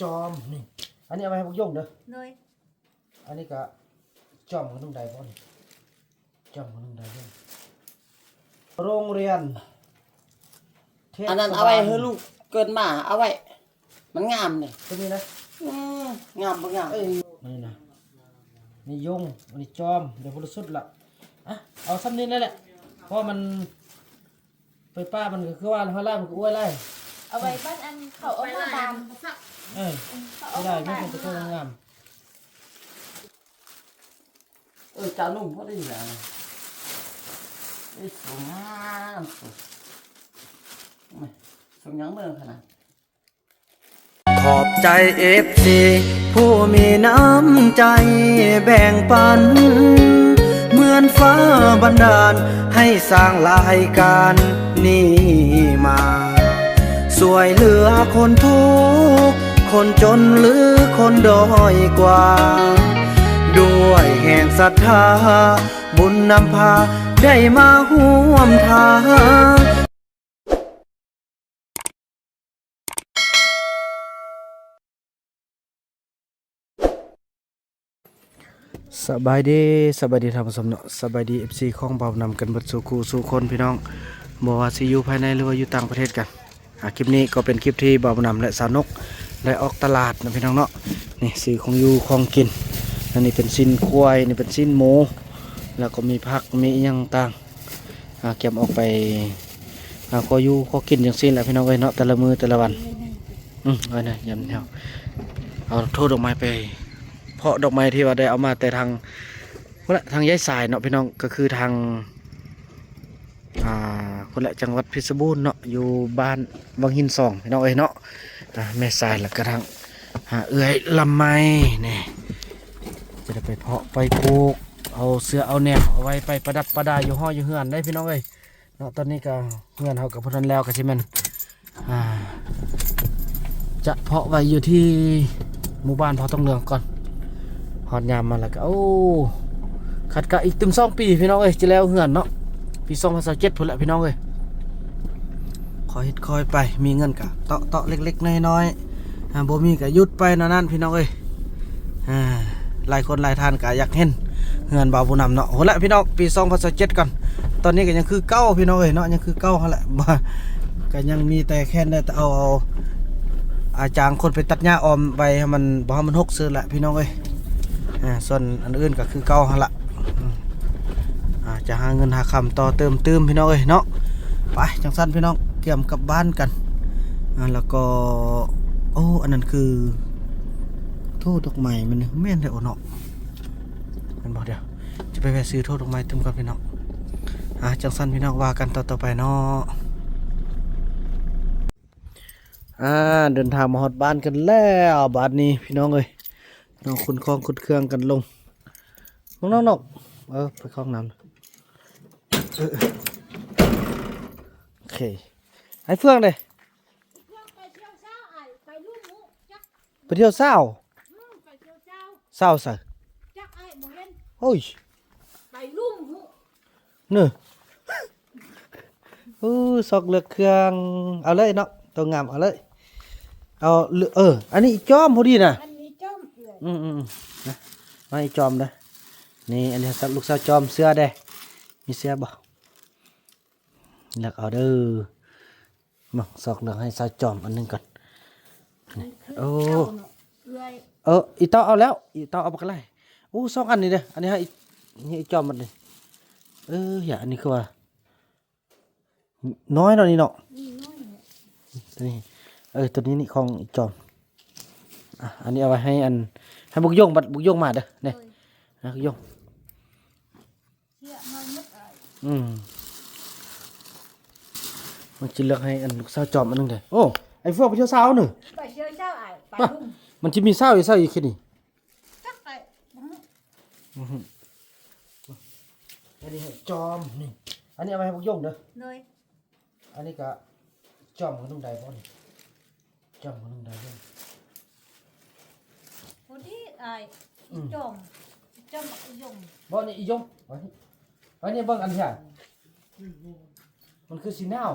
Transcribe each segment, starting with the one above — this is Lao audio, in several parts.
ຈອມນີ້ ອັນນີ້ເອົາໄວ້ໃຫ້ບັກຢົງເດີ. ໂດຍ. ອັນນີ້ກະຈອມຂະໜົມໄດ້ບໍ່ນີ້? ຈອມຂະໜົມໄດ້ບໍ່? ໂຮງຮຽນ ອັນນັ້ນເອົາໄວ້ໃຫ້ລູກເກີດມາ ເອົາໄວ້ ມັນງາມເດ້ ໂຕນີ້ນະ. ອືມ ງາມບໍ່ງາມ? ເອີ ນີ້ນະ ນີ້ຢົງ ອັນນີ້ຈອມ ດຽວບໍ່ໄດ້ສຸດລະ. ອະ ເອົາຊ່ຳນີ້ແຫຼະ ເພາະມັນ ໄຟຟ້າມັນກໍຄືວ່າເຮົາລ້າງມັນກໍອວຍຫຼາຍ ເອົາໄວ້ບ້ານອັນເຂົາເອົາມາບານ. ເອີ ເຂົາເອົາມາບານ ງາມ. ເອີ ຈານຸ່ມພໍດີແລ້ວ ເອີ ສວຍງາມ ສວຍ ສວຍຫຍັງເບິ່ງຂະໜາດ. ຂອບໃຈເອັຟຊີຜູ້ມີນ້ຳໃຈແບ່ງປັນ ເໝືອນຟ້າບັນດານໃຫ້ສ້າງລາຍການນີ້ມາ ຊ່ວຍເຫຼືອຄົນທຸກ ຄົນຈົນ ຫຼື ຄົນດ້ອຍກວ່າ ດ້ວຍແຮງສັດທາ ບຸນນຳພາໄດ້ມາຮ່ວມທາງ. ສະບາຍດີ ສະບາຍດີທ່ານຜູ້ຊົມເນາະ ສະບາຍດີເອັຟຊີຂອງບ່າວນຳກັນເບິດສູ່ຄູ່ສູ່ຄົນພີ່ນ້ອງ ບໍ່ວ່າຊິຢູ່ພາຍໃນ ຫຼືວ່າຢູ່ຕ່າງປະເທດກັນ. ອາ ຄລິບນີ້ກໍເປັນຄລິບທີ່ບ່າວນຳ ແລະ ສາວນົກໄດ້ອອກຕະຫຼາດເນາະພີ່ນ້ອງເນາະ. ນີ້ຊື້ຂອງຢູ່ຂອງກິນ ອັນນີ້ເປັນຊີ້ນຄວາຍ ນີ້ເປັນຊີ້ນໝູ ແລ້ວກໍມີຜັກ ມີອີ່ຫຍັງຕ່າງ ອາ ກຽມອອກໄປ ອາ ຂໍຢູ່ຂໍກິນຈັ່ງຊີ້ແຫຼະພີ່ນ້ອງເອີຍເນາະ ແຕ່ລະມື້ແຕ່ລະວັນ. ອືມ ເອົານະ ຍາມແນວ ເອົາໂທດອກໄມ້ໄປ ເພາະດອກໄມ້ທີ່ວ່າໄດ້ເອົາມາແຕ່ທາງ ພຸ້ນລະ ທາງຍາຍສາຍເນາະພີ່ນ້ອງ ກໍຄືທາງ ອ່າ ພຸ້ນແຫຼະ ຈັງຫວັດເພັດຊະບູນເນາະ ຢູ່ບ້ານວັງຫີນສອງ ພີ່ນ້ອງເອີຍເນາະ. ອ່າ ແມ່ສາຍ ແລ້ວກະທັງ ອ່າ ເອື້ອຍລຳໄມນີ້ ຈະໄດ້ໄປເພາະໄປປູກ ເອົາເສືອເອົາແນວເອົາໄວ້ໄປປະດັບປະດາຢູ່ຫໍຢູ່ເຮືອນໄດ໋ພີ່ນ້ອງເອີຍເນາະ. ຕອນນີ້ກະເຮືອນເຮົາກະບໍ່ທັນແລ້ວ ກະຊິແມ່ນ ອ່າ ຈະເພາະໄວ້ຢູ່ທີ່ໝູ່ບ້ານເຜົ່າທອງເຫຼືອງກ່ອນ ຮອດຍາມມາແລ້ວກະ ໂອ້ ຄາດກະອີກຕື່ມສອງປີພີ່ນ້ອງເອີຍ ຈະແລ້ວເຮືອນເນາະ ປີສອງພັນຊາວເຈັດພຸ້ນແຫຼະພີ່ນ້ອງເອີຍ. ຄ່ອຍເຮັດຄ່ອຍໄປ ມີເງິນກະເຕາະໆເລັກໆນ້ອຍໆ ອ່າ ບໍ່ມີກະຢຸດໄປແນວນັ້ນພີ່ນ້ອງເອີຍ. ອ່າ ຫຼາຍຄົນຫຼາຍທ່ານກະຢາກເຫັນເຮືອນບ່າວບຸນນຳເນາະ. ໂຫລະພີ່ນ້ອງ ປີສອງພັນຊາວເຈັດກ່ອນ ຕອນນີ້ກໍຍັງຄືເກົ່າພີ່ນ້ອງເອີຍເນາະ ຍັງຄືເກົ່າຫັ້ນແຫຼະ ກໍຍັງມີແຕ່ແຄ່ນໄດ້ແຕ່ເອົາ ເອົາ ອາ ຈ້າງຄົນໄປຕັດຫຍ້າອ້ອມໄວ້ໃຫ້ມັນ ບໍ່ໃຫ້ມັນຮົກຊື່ແຫຼະພີ່ນ້ອງເອີຍ. ອ່າ ສ່ວນອັນອື່ນກໍຄືເກົ່າຫັ້ນລະ ອືມ ອ່າ ຈະຫາເງິນຫາຄຳຕໍ່ເຕີມຕື່ມພີ່ນ້ອງເອີຍເນາະ. ໄປ ຈັ່ງຊັ້ນພີ່ນ້ອງ ກຽມກັບບ້ານກັນ. ອ່າ ແລ້ວກໍ ໂອ້ ອັນນັ້ນຄື ໂທດອກໄມ້ແມ່ນ ແມ່ນແທ້ໂອເນາະ ແມ່ນບໍ່? ດຽວຈະໄປແວະຊື້ໂທດອກໄມ້ຕື່ມກ່ອນພີ່ນ້ອງ. ອ່າ ຈັ່ງຊັ້ນພີ່ນ້ອງ ວ່າກັນຕໍ່ໆໄປເນາະ. ອ່າ ເດີນທາງມາຮອດບ້ານກັນແລ້ວບາດນີ້ພີ່ນ້ອງເອີຍເນາະ ຂົນຂອງຂົນເຄື່ອງກັນລົງ. ນ້ອງໆ ນ້ອງ ເອີ ໄປເຂົ້າຫ້ອງນ້ຳ ເອີ ເອີ ໂອເຄ. ໄອ້ເຟືອງເດ້? ເຟືອງໄປທ່ຽວເຊົ້າ ໄອ້ ໄປລຸ້ນໝູ ຈັກ ໄປທ່ຽວເຊົ້າ? ອືມ ໄປທ່ຽວເຊົ້າ. ເຊົ້າໃສ? ຈັກ ອ້າຍບໍ່ເຫັນ. ໂອ້ຍ ໄປລຸ້ນໝູ ເນີ ໂອ້ ຊອກເລືອກເຄື່ອງ ເອົາເລີຍເນາະ ໂຕງາມເອົາເລີຍ. ເອົາ ເອີ ອັນນີ້ອີຈອມພໍດີນະ ອັນນີ້ຈອມເອື້ອຍ. ອືມໆໆ ນະ ມາອີຈອມເດີ. ນີ້ ອັນນີ້ ລູກສາວຈອມ ເສື້ອເດ້ ມີເສື້ອບໍ່? ເລືອກເອົາເດີ. ມາ ຊອກເລືອກໃຫ້ສາວຈອມອັນໜຶ່ງກ່ອນ. ນີ້ ໂອ້ ເອີ ອີເຕົ້າເອົາແລ້ວ ອີເຕົ້າເອົາບັກຫຼາຍ. ໂອ້ ສອງອັນນີ້ເດ້ ອັນນີ້ໃຫ້ອີ ໃຫ້ອີຈອມໝົດນີ້. ເອີ ຢ່າ ອັນນີ້ຄືວ່ານ້ອຍເນາະ ນີ້ເນາະ ນີ້ນ້ອຍແຫຼະ ຕົວນີ້. ເອີ ຕົວນີ້ນີ້ຂອງອີຈອມ. ອ່ະ ອັນນີ້ເອົາໄວ້ໃຫ້ອັນ ໃຫ້ບັກຢົງ ບັດບັກຢົງມາເດີ ນີ້. ໂດຍ ນະ ຢົງ ເສຍມາໝົດອ້າຍ. ອືມ ມັນຊິເລືອກໃຫ້ອັນລູກສາວຈອມອັນໜຶ່ງເດ້. ໂອ້ ໄອ້ເຟືອງໄປທ່ຽວເຊົ້ານີ້ ໄປທ່ຽວເຊົ້າອ້າຍ ໄປ ມາ ລຸ້ນ ມັນຊິມີເຊົ້າຢູ່ ເຊົ້າຢູ່ເຂດນີ້ ຈັກໄປ ອືຮຶ ອືຮຶ. ອັນນີ້ໃຫ້ຈອມນີ້ ອັນນີ້ເອົາໄວ້ໃຫ້ບັກຢົງເດີ. ໂດຍ ອັນນີ້ກະຈອມຂະໜົມໄດ້ບໍ່ນີ້? ຈອມຂະໜົມໄດ້ຢູ່ ພໍດີອ້າຍ. ອືມ ອີຈອມ ອີຈອມບັກຢົງ ບໍ່ນີ້ ອີຢົງ ໄວ້ນີ້ ໄວ້ນີ້ເບິ່ງອັນນີ້ ມັນຄືຊິໜາວ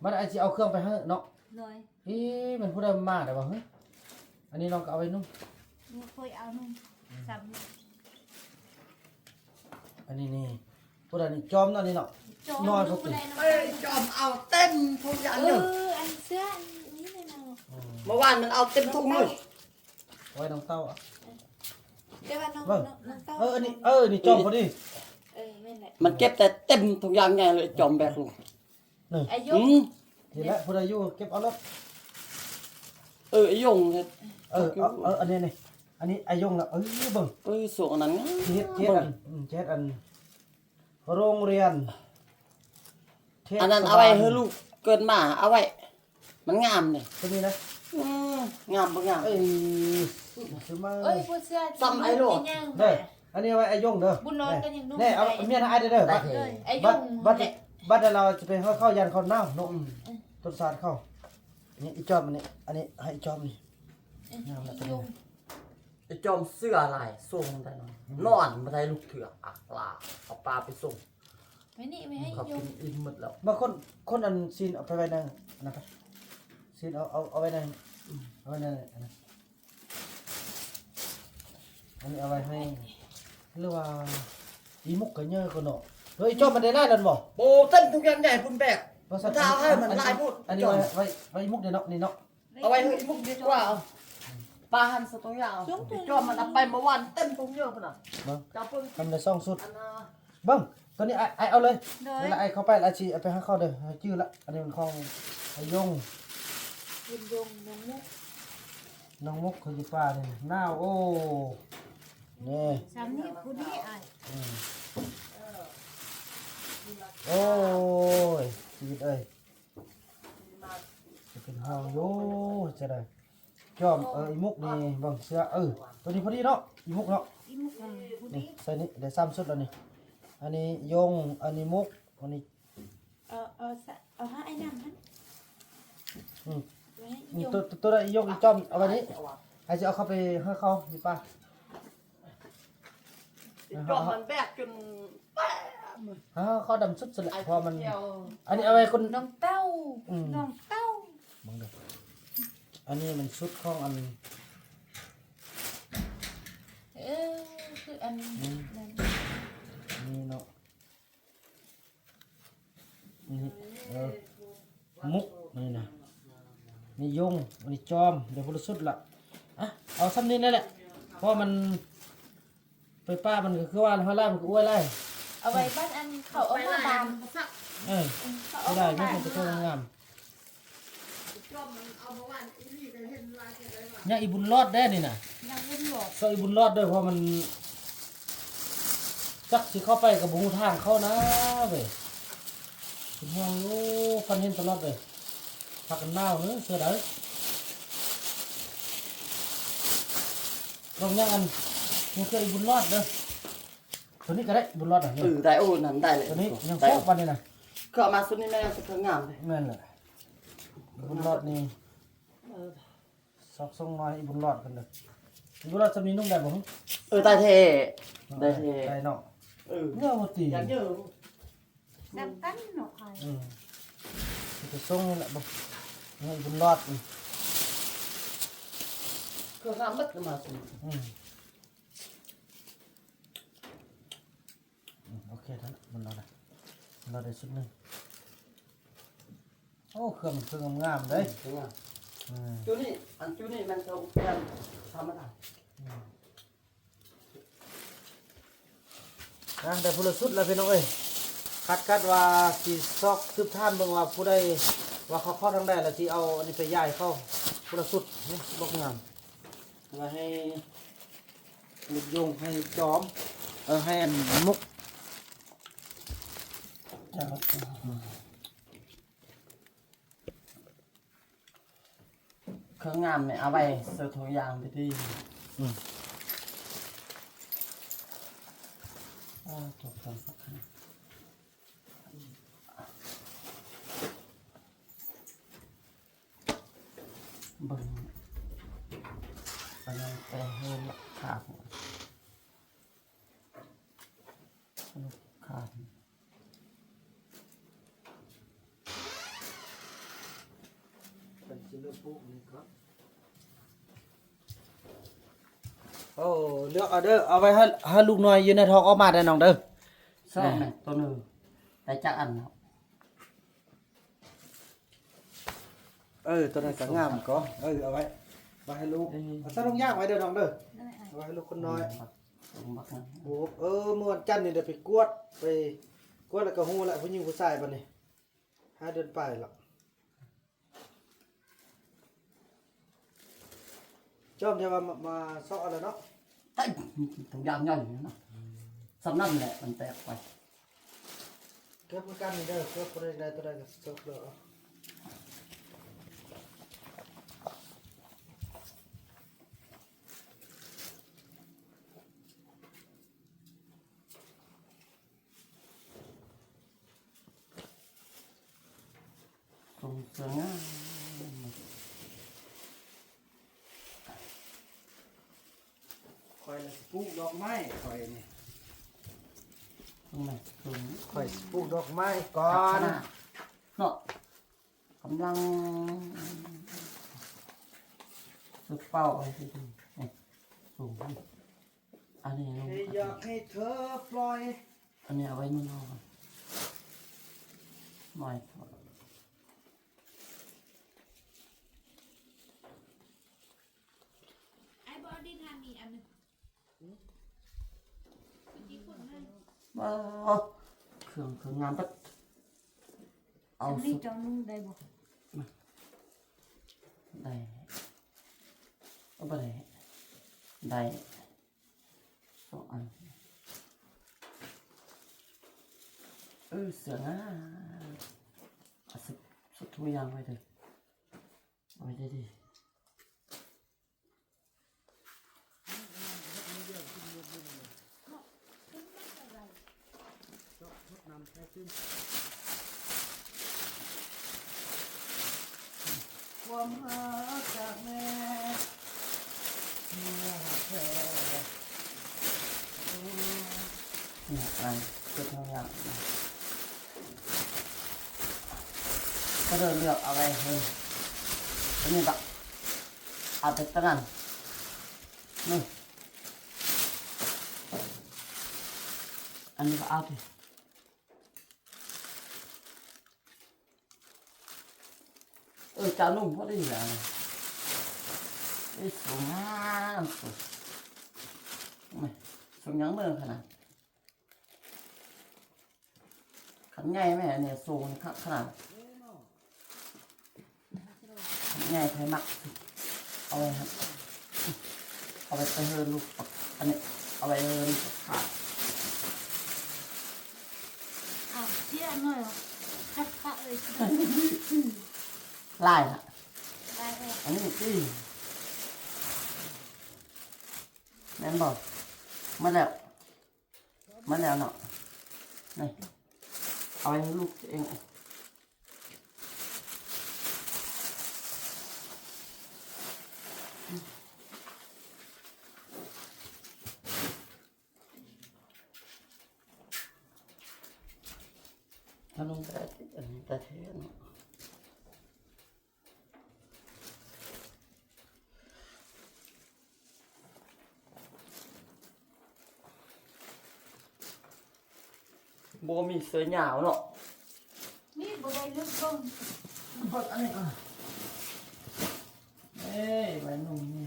ມັນອາດຊິເອົາເຄື່ອງໄປໃຫ້ເນາະ. ໂດຍ ເອີ ແມ່ນຜູ້ໃດມາແລ້ວຫວະ ເຮີ້ຍ? ອັນນີ້ນ້ອງກໍເອົາໄວ້ນຸ່ງ ນີ້ຂ້ອຍເອົານຸ່ງ ອືມ ຊ້ຳນີ້ ອັນນີ້ນີ້ ຜູ້ໃດນີ້ ຈອມເນາະນີ້ເນາະ ຈອມ ນ້ອຍ ນ້ອງຜູ້ ຜູ້ໃດ ນ້ອງ ເອີຍ ຈອມເອົາເຕັມທຸງຢ່າງ ເອີ ເດີ ອັນເສື້ອອັນນີ້ແຫຼະເນາະ ອືມ ເມື່ອວານມັນເອົາເຕັມທຸງເລີຍ ໄວ້ນ້ອງເຕົ້າ ເອີ ແຕ່ວ່ານ້ອງ ເບິ່ງ ນ້ອງ ນ້ອງເຕົ້າ ເອີ ອັນນີ້ ເອີ ນີ້ຈອມພໍດີ ເອີ ແມ່ນແຫຼະ ມັນເກັບແຕ່ເຕັມທຸງຢ່າງໃຫຍ່ເລີຍ ຈອມແບກລົງ ນີ້ ອາຍຸ ອືມ ນີ້ແຫຼະ ຜູ້ໃດຢູ່ເກັບເອົາໂລດ ເອີ ອາຍຸເຮັດ ເອີ ເອົາ ເອົາ ອັນນີ້ນີ້ ອັນນີ້ອາຍຸລະ ເອີ ເບິ່ງ ເອີ ສວງອັນນັ້ນງາມ ຊິເຮັດ ຊິເຮັດອັນ ເບິ່ງ ອືມ ຊິເຮັດອັນ ໂຮງຮຽນເທດ ອັນນັ້ນເອົາໄວ້ໃຫ້ລູກເກີດມາ ເອົາໄວ້ ມັນງາມເດ້ ຕົວນີ້ນະ ອືມ ງາມບໍ່ງາມ ເອີຍ ຊິມາ ເອີຍ ຜູ້ເສື້ອ ຊ້ຳໄອ້ໂລດ ເດີ ອັນນີ້ເອົາໄວ້ໄອ້ຍົງເດີ ບຸນລອດກໍຍັງນຸ່ງ ແນ່ ເອົາ ໄດ້ ເມຍນະອ້າຍເດີ ໄດ້ ບັດ ເອີຍ ບັດ ບັດ ບັດລາວຊິໄປເຂົ້າຢ້ານເຂົາໜາວເນາະ ອືມ ຕົ້ນສາດເຂົາ ນີ້ອີຈອມ ອັນນີ້ ອັນນີ້ໃຫ້ອີຈອມນີ້ ເອີຍ ງາມລະ ອີຍົງ ໄອ້ຈອມເຊື່ອຫຼາຍ ສົ່ງໄດ້ນອນ ອືມ ນອນບໍ່ໄດ້ລຸກເທື່ອ ອັກລາ ເອົາປາໄປສົ່ງ ໄວ້ນີ້ ໄວ້ໃຫ້ ເຂົາກິນອີ່ມໝົດແລ້ວ ບາງຄົນ ຄົນອັນຊີ້ນເອົາໄປໄວ້ໃນ ອັນນັ້ນ ຊີ້ນເອົາ ເອົາ ເອົາໄວ້ໃນ ອືມ ເອົາໄວ້ໃນ ອັນນັ້ນ ອັນນີ້ເອົາໄວ້ໃຫ້ ຫຼືວ່າ ອີມຸກກໍເຍີກວ່າເນາະ ເຮີ້ຍ ອີຈອມມັນໄດ້ຫຼາຍແລ້ວບໍ່ ໂອ້ ເຕັມທຸງຢ່າງໃຫຍ່ພຸ້ນແບກ ບໍ່ຊັ້ນ ຖ້າເອົາໃຫ້ມັນຫຼາຍໂພດ ອັນນີ້ ອີຈອມ ໄວ້ ໄວ້ ໄວ້ອີມຸກເດີເນາະ ນີ້ເນາະ ເອົາໄວ້ໃຫ້ອີກມຸກດີກວ່າ ປາຫັ້ນສະຕົງຢາວ ຈອມມັນເອົາໄປເມື່ອວານເຕັມຕົງເຍອພຸ້ນນະ ເບິ່ງ ເຈົ້າເບິ່ງ ທຳໄດ້ສອງຊຸດ ອັນນ່າ ເບິ່ງ ຕົວນີ້ອ້າຍ ອ້າຍເອົາເລີຍ ໂດຍ ເວລາອ້າຍເຂົ້າໄປ ອ້າຍຊິເອົາໄປໃຫ້ເຂົາເດີ ໃຫ້ຈື່ລະ ອັນນີ້ມັນຂອງອາຍົງ ບຸນຍົງ ນ້ອງມຸກ ນ້ອງມຸກເຂົາຢູ່ປ່ານີ້ ໜາວ ໂອ້ ນີ້ ຊ່ຳນີ້ຜູ້ນີ້ອ້າຍ ອືມ ໂອ້ຍ ຊີວິດເອີຍ ຊິເປັນຫ່ວງຢູ່ ເຮັດຈັ່ງໃດ ຈອມ ເອີ ອີມຸກນີ້ ເບິ່ງເສື້ອ ເອີ ຕົວນີ້ພໍດີເນາະ ອີມຸກເນາະ ອີມຸກ ເອີ ພໍດີ ນີ້ ໃສ່ນີ້ ໄດ້ສາມຊຸດແລ້ວນີ້ ອັນນີ້ຍົງ ອັນນີ້ມຸກ ອັນນີ້ ເອີ ເອີ ເອົາຫາໄອ້ນ້ຳຫັ້ນ ອືມ ໄວ້ໃຫ້ ນີ້ ຍົງ ຕົວ ຕົວໃດ ອີຍົງ ອີຈອມ ເອົາໄວ້ນີ້ ໃຫ້ຊິເອົາເຂົ້າໄປໃຫ້ເຂົາຢູ່ປ່າ ອີກຈອມມັນແບກຈົນແປະ ເອົາ ເຂົ້າດຳສຸດໆແຫຼະ ເພາະມັນ ອັນນີ້ເອົາໄວ້ຄົນ ນ້ອງເຕົ້າ ອືມ ນ້ອງເຕົ້າ ເບິ່ງເດີ ອັນນີ້ມັນຊຸດຂອງອັນ ເອີ ຄືອັນ ອືມ ນັ້ນ ນີ້ເນາະ ນີ້ ເອີ ມຸກ ນີ້ນະ ນີ້ຍົງ ອັນນີ້ຈອມ ເດີພຸ້ນລະສຸດລະ ອະ ເອົາຊ່ຳນີ້ແຫຼະ ເພາະວ່າມັນ ໄຟຟ້າມັນກໍຄືວ່າເຮົາໄລ່ມັນກໍອວຍໄລ່ ເອົາໄວ້ບ້ານອັນເຂົາເອົາມາບານ ເອີ ເຂົາເອົາມາບານ ໄດ້ ມັນກໍເປັນຕົວງາມ ຍັງອີບຸນລອດແດ່ນີ້ນະ ຍັງອີບຸນລອດ ຊອກອີບຸນລອດເດີ ເພາະມັນ ຈັກຊິເຂົ້າໄປກໍບໍ່ຮູ້ທາງເຂົ້ານະເວີຍ ເປັນຫ່ວງຢູ່ ຝັນເຫັນຕະຫຼອດເລີຍ ພາກັນໜາວເດີ ເສື້ອໃດ ລອງຍັງອັນ ຍັງເສື້ອອີບຸນລອດເດີ ຕົວນີ້ກໍໄດ້ ບຸນລອດນະ ເອີ ໄດ້ ໂອ້ ນັ້ນໄດ້ເລີຍ ຕົວນີ້ຍັງ ໄດ້ ຊອກປານນີ້ນະ ຄືເອົາມາຊຸດນີ້ແມ່ນ ຄືງາມເລີຍ ແມ່ນແຫຼະ ບຸນລອດນີ້ ເອີ ຊອກສົ່ງມາໃຫ້ບຸນລອດກັນເດີ ບຸນລອດຈະມີນຸ່ງໄດ້ບໍ່ ເອີ ໄດ້ແທ້ ໄດ້ແທ້ ໄດ້ເນາະ ເອີ ເຍອະບໍ່ຕິ ຢ່າງເຍອະ ນຳກັນເນາະ ອືມ ຊິໄປສົ່ງນີ້ແຫຼະ ເບິ່ງ ໃຫ້ບຸນລອດ ເຄື່ອງງາມໝົດມາ ອືມ ອືມ ໂອເຄ ທັນ ມັນລອດລະ ມັນລອດໄດ້ຊຸດໜຶ່ງ ໂອ້ ເຄື່ອງມັນຄືງາມໆເດ້ ອືມ ຈຸນີ້ ອັນຈຸນີ້ມັນກໍແມ່ນທຳມະດາ ອືມ ນະ ໄດ້ຜູ້ລະຊຸດລະພີ່ນ້ອງເອີຍ ຄັດ ຄັດວ່າຊິຊອກສືບຖາມເບິ່ງວ່າຜູ້ໃດວ່າເຂົາເຂົ້າທາງໃດ ລະຊິເອົາອັນນີ້ໄປຢາຍເຂົາ ຜູ້ລະຊຸດ ນີ້ ບັກງາມ ວ່າໃຫ້ ໝຸດຍົງໃຫ້ຈອມ ເອີ ໃຫ້ອັນໝຸກ ເຄື່ອງງາມນີ້ເອົາໄວ້ໃສ່ຖົງຢາງໄປຕິ ອືມ ເອີ ຕົກແຕ່ງຄັກຂະໜາດ. ເບິ່ງ ອັນນັ້ນແຕ່ເຮືອນຂາດ ຂາດ ເປັນຊິເລືອກປູກນີ້ກໍ ໂອ້ ເລືອກເອົາເດີ ເອົາໄວ້ໃຫ້ ໃຫ້ລູກນ້ອຍຢູ່ໃນທ້ອງອອກມາເດີນ້ອງເດີ. ຊອກແມ່ນ ໂຕໜຶ່ງ ໄດ້ຈັກອັນເນາະ? ເອີ ໂຕນັ້ນກໍງາມກໍ ເອີ ເອົາໄວ້ ໄວ້ໃຫ້ລູກ ເອີ ເອົາໃສ່ຖົງຢາງໄວ້ເດີນ້ອງເດີ ເອົາໄວ້ໃຫ້ລູກຄົນນ້ອຍ. ໂອ້ ເອີ ມື້ວັນຈັນນີ້ໄດ້ໄປກວດ ໄປກວດແລ້ວກໍຮູ້ແລ້ວ ຜູ້ຍິງຜູ້ຊາຍບັດນີ້ ຫ້າເດືອນປາຍແລ້ວ. ຈອມ ຢ່າວ່າມາ ມາເຊາະແລ້ວເນາະ ໄອ້ ຖົງຢາງໃຫຍ່ເນາະ ສ່ຳນັ້ນແຫຼະ ມັນແຕກໄປ. ເກືອບຄືກັນນີ້ເດີ ເກືອບບໍ່ໄດ້ ໄດ້ຕົວໃດກໍເກີບເລີຍ. ສົ່ງເສືອງາມ ຂ້ອຍລະຊິປູກດອກໄມ້ ຂ້ອຍນີ້ ເບິ່ງແມ່ ສູງ ຂ້ອຍຊິປູກດອກໄມ້ກ່ອນເນາະ. ກຳລັງສະເປົາໄວ້ຊິ ສູງ ອັນນີ້ ແຄ່ຢາກໃຫ້ເທີປ່ອຍ ອັນນີ້ເອົາໄວ້ນອນເອົາ ໄມ້ ອ້າຍບໍ່ເອົາດິນຫັ້ນນີ້ອັນໜຶ່ງ ອືມ ຊິຂຸດໃໝ່ ວ້າວ ເຄື່ອງ ເຄື່ອງງາມເບິດ. ເອົາ ສຳລີ ເຈົ້ານຸ່ງໄດ້ບໍ່? ໄດ້ ເອົາ ບໍ່ໄດ້ ໄດ້ສອງອັນ ເອີ ເສືອງາມ ເອົາ ສະ ສະທຸຍາງໄວ້ເດີ ໄວ້ໄດ້ດີ. ຄວາມຮັກຈາກແມ່ ເມື່ອຫາກແທ້ ເນຍ ອັນເຮັດເຮົາຍາກນະ ກໍເດີນເລືອກເອົາໄວ້ເຮີ້ຍ ອັນນີ້ບະ ເອົາໄປຕະນັ້ນ ນີ້ ອັນນີ້ກໍເອົາຕິ ເອີ ຈາວໜຸ່ມພໍດີແລ້ວ ເອີ ສວຍງາມ ສວຍ ແມ່ ສວຍຫຍັງເບິ່ງຂະໜາດ ຄັນໃຫຍ່ແມ່ ອັນນີ້ສູງຄັກຂະໜາດ ໃຫຍ່ໃຜມັກ ເອົາໄວ້ ເອົາໄວ້ໄປເຮີລູກ ອັນນີ້ ເອົາໄວ້ເຮີລູກຂາດ ເອົາເສຍໜ້ອຍ ຄັກຂະເອີຍ ຫຼາຍລະ ຫຼາຍເອີຍ ອັນນີ້ຕິ ແມ່ນບໍ່? ໝົດແລ້ວ. ມາແລ້ວເນາະ ນີ້ ເອົາໃຫ້ລູກຕົວເອງ ຖ້າລົງໄດ້ ອັນນີ້ຕາແທ້ເນາະ. ບໍ່ມີເສື້ອຍາວເນາະ ນີ້ບໍ່ໄດ້ລຶກເບິ່ງ ເບິ່ງອັນນີ້ກ່ອນ ເອີຍ ໄວ້ໜຸ່ມນີ້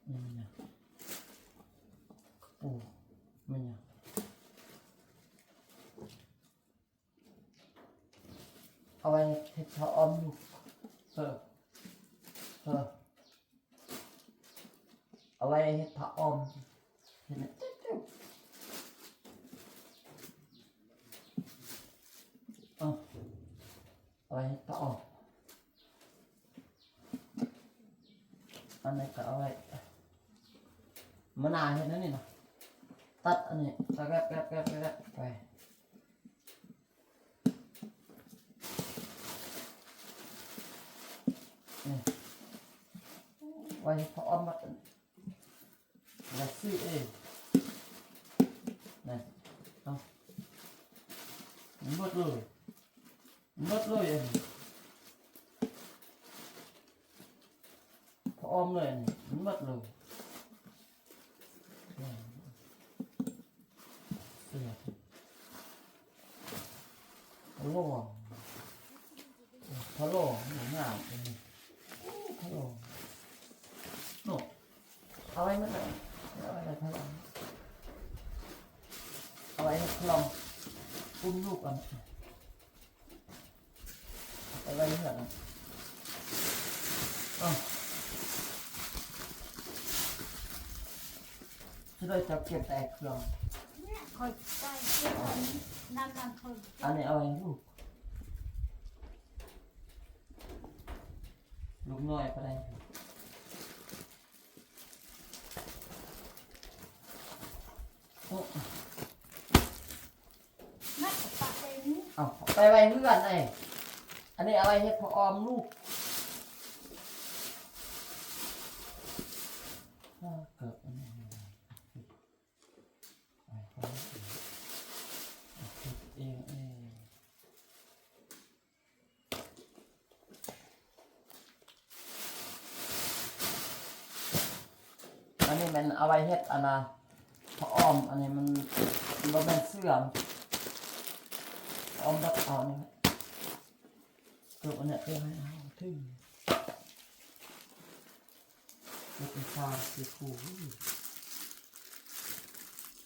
ນີ້ນະ ໂອ້ ແມ່ນຫຍັງ? ເອົາໄວ້ເຮັດຜ້າອ້ອມລູກ ເອີ ເອີ ເອົາໄວ້ເຮັດຜ້າອ້ອມ ເຫັນໄໝ? ເອີ ເອົາໄວ້ເຮັດຜ້າອ້ອມ. ອັນນີ້ກໍເອົາໄວ້ ມານາເຮັດແນວນີ້ນະ ຕັດອັນນີ້ແປັບໆໆໄປ ນີ້ ໄວ້ເຮັດຜ້າອ້ອມມັດ ລະຊື້ເອງ ນີ້ ເອົາ ໝົດເລີຍ ໝົດເລີຍ ອັນນີ້ ເລີຍນີ້ ມັນໝົດເລີຍ. ເສື້ອ ໂອ້ ພະໂລງາມ ໂອ້ ພະໂລງ ເນາະ. ເອົາໄວ້ມັນ ເອົາໄວ້ໃນພະໂລງ ເອົາໄວ້ໃນພະໂລງ ປຸ້ມລູກອັນ ເອົາໄວ້ເຮືອນ ເອົາ ຊິໄດ້ຈັບເກັບແຕ່ເຄື່ອງ ຂ້ອຍໃສ່ເກັບອັນນັ້ນ ນັ້ນ ຂ້ອຍ ອັນນີ້ເອົາໄວ້ໃຫ້ລູກ ລູກນ້ອຍກໍໄດ້. ໂອ້ ນັ້ນກໍປະໄວ້ນີ້ ເອົາໄປໄວ້ເຮືອນເອີຍ ອັນນີ້ເອົາໄວ້ເຮັດຜ້າອ້ອມລູກ ເກີບອັນນີ້ ເອົາໄວ້ເຮັດເອງເອີຍ. ອັນນີ້ແມ່ນເອົາໄວ້ເຮັດອັນນ່າ ຜ້າອ້ອມ ອັນນີ້ມັນ ມັນບໍ່ແມ່ນເສື້ອ ຜ້າອ້ອມແບບເອົານີ້ ເກີບອັນນີ້ເອົາໃຫ້ເຮົາຖື ເກີບເປັນຊາວສີ່ຄູ່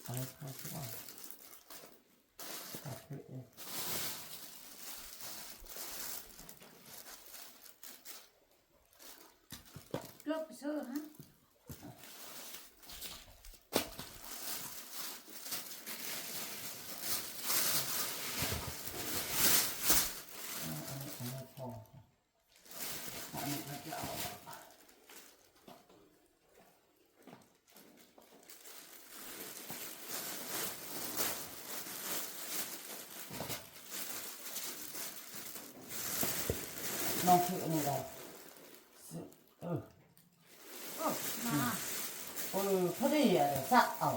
ເອົາໃຫ້ເຂົາເຈົ້າ. ເກືອບເຊີຮະ ອັນນີ້ ອັນນີ້ພໍ ອັນນີ້ເຂົາຈະເອົາ ນ້ອງຖືອັນນີ້ໄດ້ ເອີ ໂອ້ ນາ ເອີ ພໍດີ ອັນນີ້ສັກເອົາ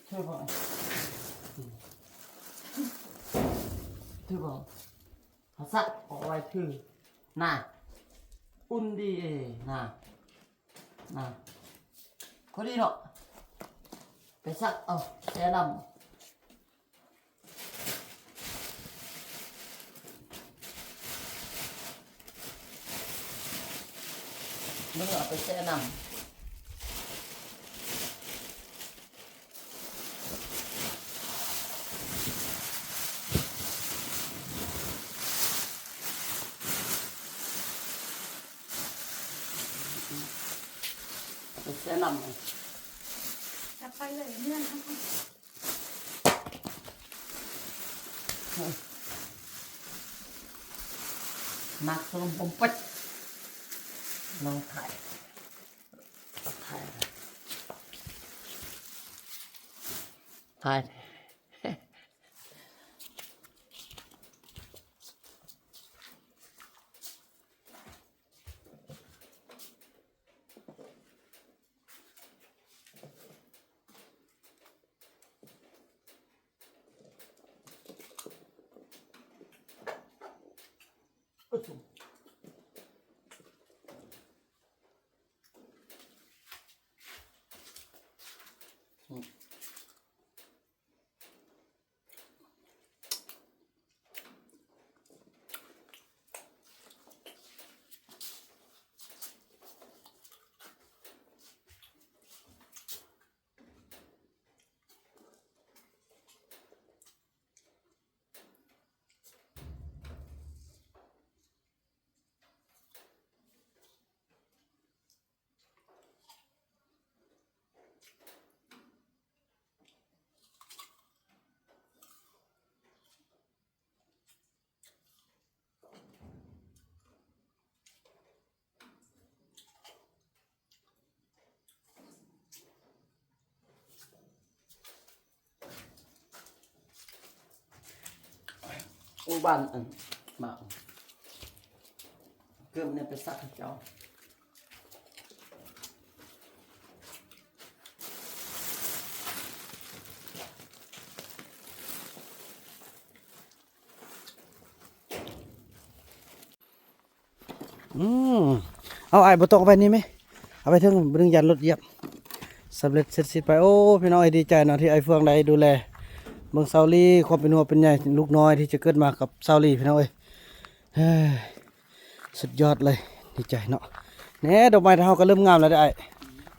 ຖືບໍ່ ຖືບໍ່ ເຮົາສັກເອົາໄວ້ຄື ນາ ອຸ່ນດີເອ ນາ ນາ ພໍດີເນາະ ໄປສັກເອົາ ແຊ່ນ້ຳ ເບິ່ງ ເອົາໄປແຊ່ນ້ຳ. ໄປແຊ່ນ້ຳ ຈັບໄປເລີຍ ເມືອນ ມັກລົມປົມປັດ ນ້ອງຖ່າຍ ຖ່າຍ ຖ່າຍ. ໂອ້ ບ້ານ ອັນ ມາ ເກີບນີ້ໄປສັກໃຫ້ເຈົ້າ. ເ ອືມ ເອົາ ອ້າຍ ບໍ່ຕ້ອງເອົາໄວ້ນີ້ແມະ ເອົາໄວ້ເທິງ ບໍ່ດຶງ ຢ້ານລົດຢຽບ. ສຳເລັດເສັດສິ້ນໄປ. ໂອ້ ພີ່ນ້ອງເອີຍ ດີໃຈເນາະ ທີ່ອ້າຍເຟືອງໄດ້ດູແລເບິ່ງສາວລີ ຄວາມເປັນຫົວເປັນໃຍ ລູກນ້ອຍທີ່ຈະເກີດມາກັບສາວລີ ພີ່ນ້ອງເອີຍ. ເອີ ສຸດຍອດເລີຍ ດີໃຈເນາະ. ແນ່ ດອກໄມ້ເຮົາກໍເລີ່ມງາມແລ້ວເດ້ອ້າຍ.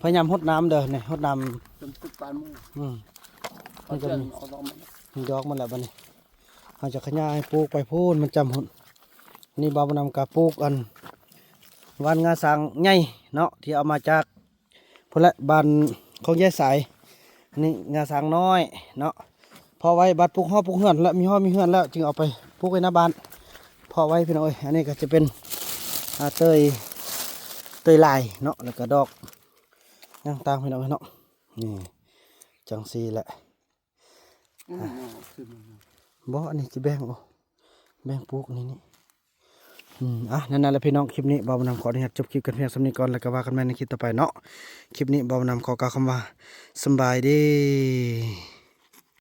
ພະຍາຍາມຫົດນ້ຳເດີ ນີ້ ຫົດນ້ຳ ຈົນສຸດປານໝູ່. ອືມ ມັນກໍມີ ເອົາດອກມັນ ມີດອກມັນແລ້ວບັດນີ້. ເຮົາຈະຂະຫຍາຍປູກໄປພຸ້ນ ມັນຈຳພຸ້ນ. ນີ້ບ່າວບຸນນຳກໍປູກອັນ ຫວ່ານງາຊ້າງໃຫຍ່ເນາະ ທີ່ເອົາມາຈາກພຸ້ນແຫຼະ ບ້ານຂອງຍາຍສາຍ. ນີ້ງາຊ້າງນ້ອຍເນາະ ເພາະໄວ້ບັດປູກຫໍປູກເຮືອນ ແລະ ມີຫໍມີເຮືອນແລ້ວ ຈຶ່ງເອົາໄປປູກໄວ້ໜ້າບ້ານ ເພາະໄວ້ ພີ່ນ້ອງເອີຍ. ອັນນີ້ກໍຈະເປັນ ອ່າ ເຕີຍ ເຕີຍລາຍເນາະ ແລ້ວກໍດອກຕ່າງໆ ພີ່ນ້ອງເອີຍເນາະ. ນີ້ ຈັ່ງຊີ້ແຫຼະ. ອືມ ບໍ່ ອັນນີ້ຊິແບ່ງ ໂອ ແບ່ງປູກນີ້ ນີ້. ອືມ ອ່ະ ນັ້ນແຫຼະພີ່ນ້ອງ ຄລິບນີ້ບ່າວບຸນນຳຂໍອະນຸຍາດຈົບຄລິບກັນພຽງສ່ຳນີ້ກ່ອນ ແລ້ວກໍວ່າກັນໃໝ່ໃນຄລິບຕໍ່ໄປເນາະ. ຄລິບນີ້ບ່າວບຸນນຳຂໍກ່າວຄຳວ່າ ສຳບາຍດີ.